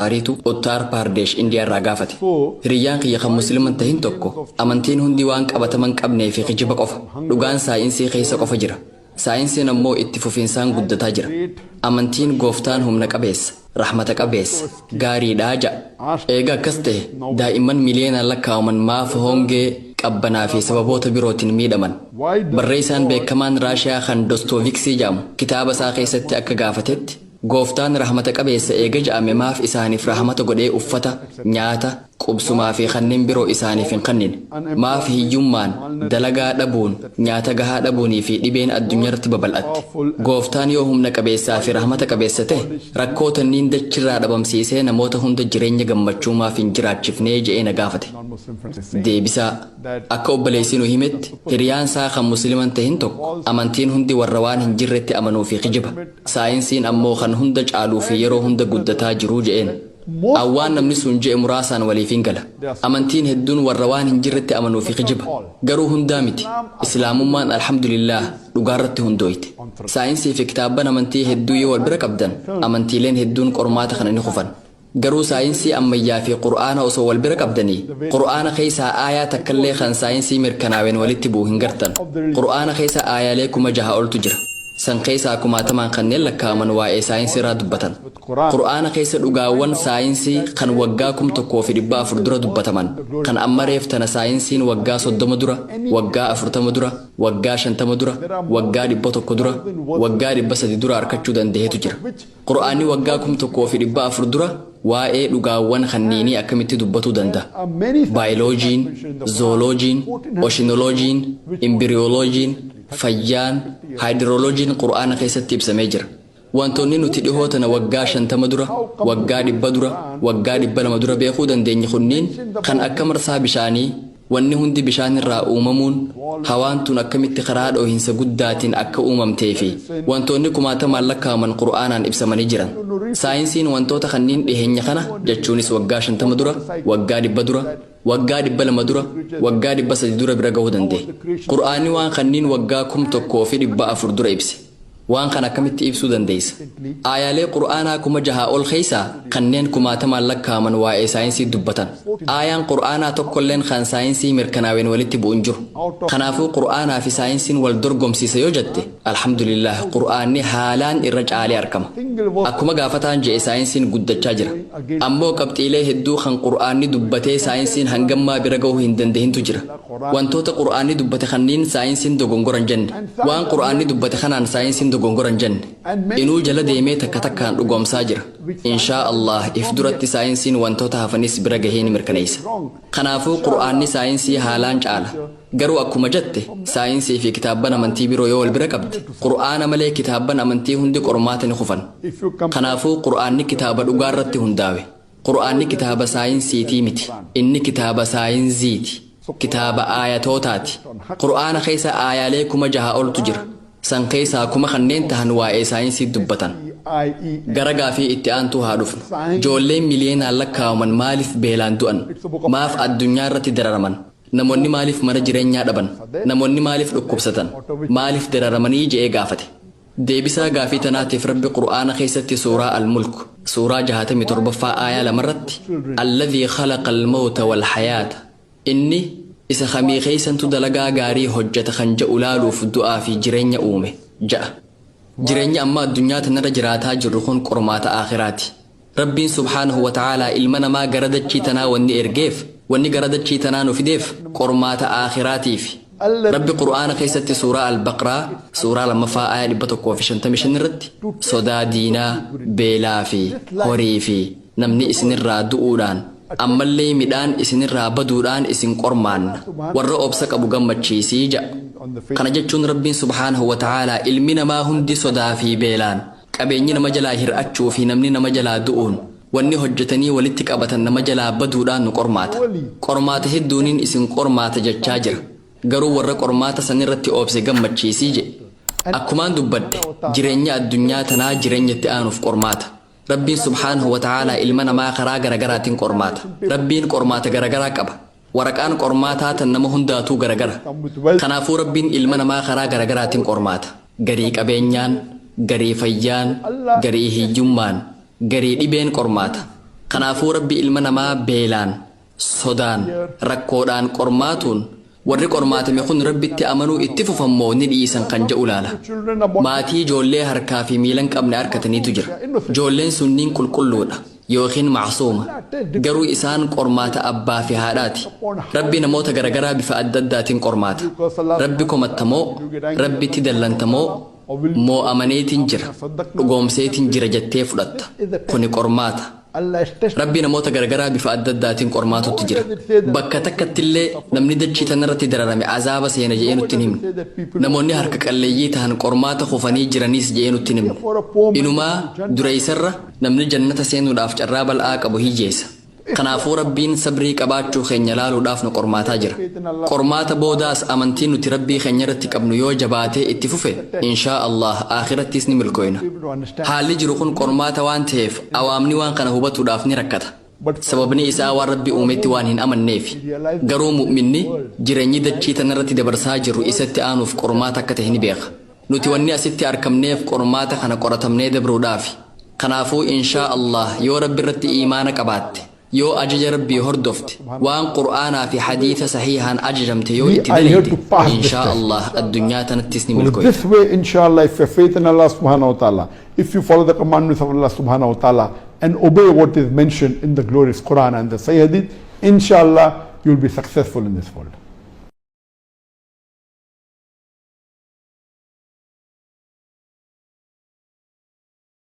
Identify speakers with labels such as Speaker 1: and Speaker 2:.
Speaker 1: Buhaariitu Uttaar Paardeesh Indiyaa irraa gaafate. Hiriyyaan kiyya kan Muslima hin tahin tokko amantiin hundi waan qabatama hin qabnee fi kijiba qofa. Dhugaan saayinsii keessa qofa jira. Saayinsiin ammoo itti fufiinsaan guddataa jira. Amantiin Gooftaan humna qabeessa, rahmata qabeessa, gaariidha ja'a. Eega akkas tahe daa'imman miliyoonaan lakkaawaman maaf hongee, qabbanaa fi sababoota birootiin miidhaman? Barreessaan beekamaan Raashiyaa kan Dostoviksii ja'amu kitaaba isaa keessatti akka gaafatetti, Gooftaan rahmata qabeessa eega ja'ame maaf isaaniif rahmata godhee uffata, nyaata, qubsumaa fi kanneen biroo isaaniif hin khannine? Maaf hiyyummaan, dalagaa dhabuun, nyaata gahaa dhabuunii fi dhibeen addunyarratti babal'atte? Gooftaan yoo humna qabeessaa fi rahmata qabeessa tahe rakkoo tanniin dachirraa dhabamsiisee namoota hunda jireenya gammachuu maaf hin jiraachifne je'ee na gaafate. Deebisaa, Akka obboleessi nu himetti, hiriyaan isaa kan Muslima hin tahin tokko, amantiin hundi warra waan hin jirretti amanuu fi kijiba. Saayinsiin ammoo kan hunda caaluu fi yeroo hunda guddataa jiru je'een. An waan namni sun je'e muraasaan waliifiin gala. Amantiin hedduun warra waan hin jirretti amanuu fi kijiba. Garuu hundaa miti. Islaamummaan alhamdulillaah dhugaarratti hundooyte. Saayinsii fi kitaabban amantii hedduu yoo wal bira qabdan, amantiileen hedduun qormaata kana ni kufan. Garuu saayinsii ammayyaa fi Qur'aana osoo wal bira qabdanii, Qur'aana keessaa aayaa takkallee kan saayinsii mirkanaaween walitti bu'u hin gartan. Qur'aana keessa aayaalee 6000 oltu jira. San keessaa kumaatamaan kanneen lakkaa'aman waa'ee saayinsiirraa dubbatan. Qur'aana keessa dhugaawwan saayinsii kan waggaa 1400 dura dubbataman, kan amma reef tana saayinsiin waggaa 30 dura, waggaa 40 dura, waggaa 50 dura, waggaa 100 dura, waggaa 300 dura arkachuu dandahetu jira. Qur'aanni waggaa 1400 dura waa'ee dhugaawwan kanniinii akkamitti dubbatuu danda'a? Baayoloojiin, zooloojiin, oshinoloojiin, imbiriyooloojiin, fayyaan, haayidirooloojiin Qur'aana keessatti ibsamee jira. Wantoonni nuti dhihoo tana waggaa 50 dura, waggaa 100 dura, waggaa 200 dura beekuu dandeenye kunniin kan akka marsaa bishaanii, Wanni hundi bishaan irraa uumamuun, hawaan tun akkamitti karaa dhoohinsa guddaatiin akka uumamtee fi wantoonni kumaatamaan lakkaa'aman Qur'aanaan ibsamanii jiran. Saayinsiin wantoota kanniin dhiheenya kana, jechuunis waggaa 50 dura, waggaa 100 dura, waggaa 200 dura, waggaa 300 dura bira gahuu danda'e. Qur'aanni waan kanniin waggaa 1400 dura ibse. Waan kana akkamitti ibsuu dandeessa? Aayaalee Qur'aanaa 6000 ol keessaa kanneen kumaatamaan lakkaa'aman waa'ee saayinsii dubbatan. Aayaan Qur'aanaa tokkolleen kan saayinsii mirkanaaween walitti bu'u hin jiru. Kanaafuu Qur'aanaa fi saayinsiin wal dorgomsiisa yoo jette, Alhamdulillaah Qur'aanni haalaan irra caalee arkama. Akkuma gaafataan je'e saayinsiin guddachaa jira. Ammoo qabxiilee hedduu kan Qur'aanni dubbatee saayinsiin hangammaa bira gahuu hin dandahintu jira. Wantoota Qur'aanni dubbate kanniin saayinsiin dogongora hin jenne. Waan Qur'aanni dubbate kanaan saayinsiin dogongora hin jenne. Inuu jala deemee takka takkaan dhugoomsaa jira. Inshaa Allaah if duratti saayinsiin wantoota hafanis bira gahee ni mirkaneessa. Kanaafuu Qur'aanni saayinsii haalaan caala. Garuu akkuma jette saayinsii fi kitaabban amantii biroo yoo wal bira qabde, Qur'aana malee kitaabban amantii hundi qormaata ni kufan. Kanaafuu Qur'aanni kitaaba dhugaarratti hundaawe. Qur'aanni kitaaba saayinsiitii miti. Inni kitaaba saayinziiti. Kitaaba aayatootaati. Qur'aana keessa aayaalee 6000 oltu jira. San keessaa kuma kanneen tahan waa'ee saayinsii dubbatan. Gara gaafii itti aantuu haa dhufnu. Joolleen miliyeenaan lakkaawaman maaliif beelaan du'an? Maaf addunyaa irratti dararaman? Namoonni maaliif mana jireenyaa dhaban? Namoonni maaliif dhukkubsatan? Maaliif dararamanii? Je'ee gaafate. Deebisaa gaafii tanaatiif Rabbi Qur'aana keessatti Suuraa Al-Mulk, Suuraa 67ffaa Aayaa 2 irratti, Alladhii khalaqal mawta wal hayaata, Inni, Isa kamii keessantu dalagaa gaarii hojjata kan ja'u laaluuf du'aa fi jireenya uume. Ja'a. Jireenyi amma addunyaa tanarra jiraataa jirru kun qormaata aakhiraati. Rabbiin subhaanahu wa ta'aalaa ilma namaa gara dachii tanaa wanni ergeef, wanni gara dachii tanaa nu fideef, qormaata aakhiraatiifi. Rabbi Qur'aana keessatti Suuraa Al-Baqraa, Suuraa 2ffaa Aaya 155 irratti, Sodaa diinaa, beelaa fi horii fi namni isinirraa du'uudhaan, ammallee midhaan isinirraa baduudhaan isin qormaanna. Warra obsa qabu gammachiisi ja'a. Kana jechuun Rabbiin subhaanahu wa ta'aalaa ilmi namaa hundi sodaa fi beelaan, Qabeenyi nama jalaa hir'achuu fi namni nama jalaa du'uun, wanni hojjatanii walitti qabatan nama jalaa baduudhaan nu qormaata. Qormaata hedduunin isin qormaata jachaa jira. Garuu warra qormaata sanirratti obse gammachiisi je'e. Akkumaan dubbadhe, jireenya addunyaa tanaa jireenya itti aanuuf qormaata. Rabbiin subhaanahu wa ta'aalaa ilma namaa karaa garagaraatin qormaata. Rabbiin qormaata garagaraa qaba. Waraqaan qormaataa tan nama hundaatuu garagara. Kanaafuu Rabbiin ilma namaa karaa garagaraatin qormaata. Garii qabeenyaan, garii fayyaan, garii hiyyummaan, garii dhibeen qormaata. Kanaafuu Rabbi ilma namaa beelaan, sodaan, rakkoodhaan qormaatuun warri qormaatame kun Rabbitti amanuu itti fufan moo ni dhiisan kan je'u laala. Maatii ijoollee harkaa fi miila hin qabne arkataniitu jira. Ijoolleen sunniin qulqulluudha yookiin ma'suuma. Garuu isaan qormaata abbaa fi haadhaati. Rabbi namoota garagaraa bifa adda addaatiin qormaata. Rabbi komatta moo, Rabbitti dallanta moo, moo amaneetiin jira, dhugoomseetiin jira jettee fudhatta. Kuni qormaata. Rabbi namoota garagaraa bifa adda addaatiin qormaatutti jira. Bakka takkattillee namni dachii tanarratti dararame azaaba seena je'ee nutti hin himne. Namoonni harka qalleeyyii tahan qormaata kufanii jiraniis je'ee nutti hin himne. Inumaa dureessarra namni jannata seenuudhaaf carraa bal'aa qabu hiyyeessa. Kanaafuu Rabbiin sabrii qabaachuu keenya laaluudhaaf nu qormaataa jira. Qormaata boodaas amantiin nuti Rabbii keenya irratti qabnu yoo jabaatee itti fufe, inshaa Allah akhirattis ni milkooyna. Haalli jiru kun qormaata waan ta'eef awaamni waan kana hubatuudhaaf ni rakkata. Sababni isaa waan Rabbi uumetti waan hin amanneefi. Garuu mu'minni jireenyi dachii tanarratti dabarsaa jirru isatti aanuuf qormaata akka ta'e ni beeka. Nuti wanni asitti arkamneef qormaata kana qoratamnee dabruudhaafi. Kanaafuu inshaa Allah yoo Rabbi irratti iimaana qabaatte, yoo ajaja Rabbii hordofte, waan Qur'aanaa fi hadiisa sahiihaan ajajamte yoo
Speaker 2: We
Speaker 1: itti
Speaker 2: are here
Speaker 1: dalayde,
Speaker 2: to pass this
Speaker 1: inshaa
Speaker 2: test.
Speaker 1: Allah addunyaa tanattis ni
Speaker 2: With
Speaker 1: milkooyta.
Speaker 2: this way, inshallah, if you have faith in Allah subhanahu wa ta'ala, if you follow the commandments of Allah subhanahu wa ta'ala and obey what is mentioned in the glorious Quran and the Sahih Hadith, inshallah, you'll be successful in this world.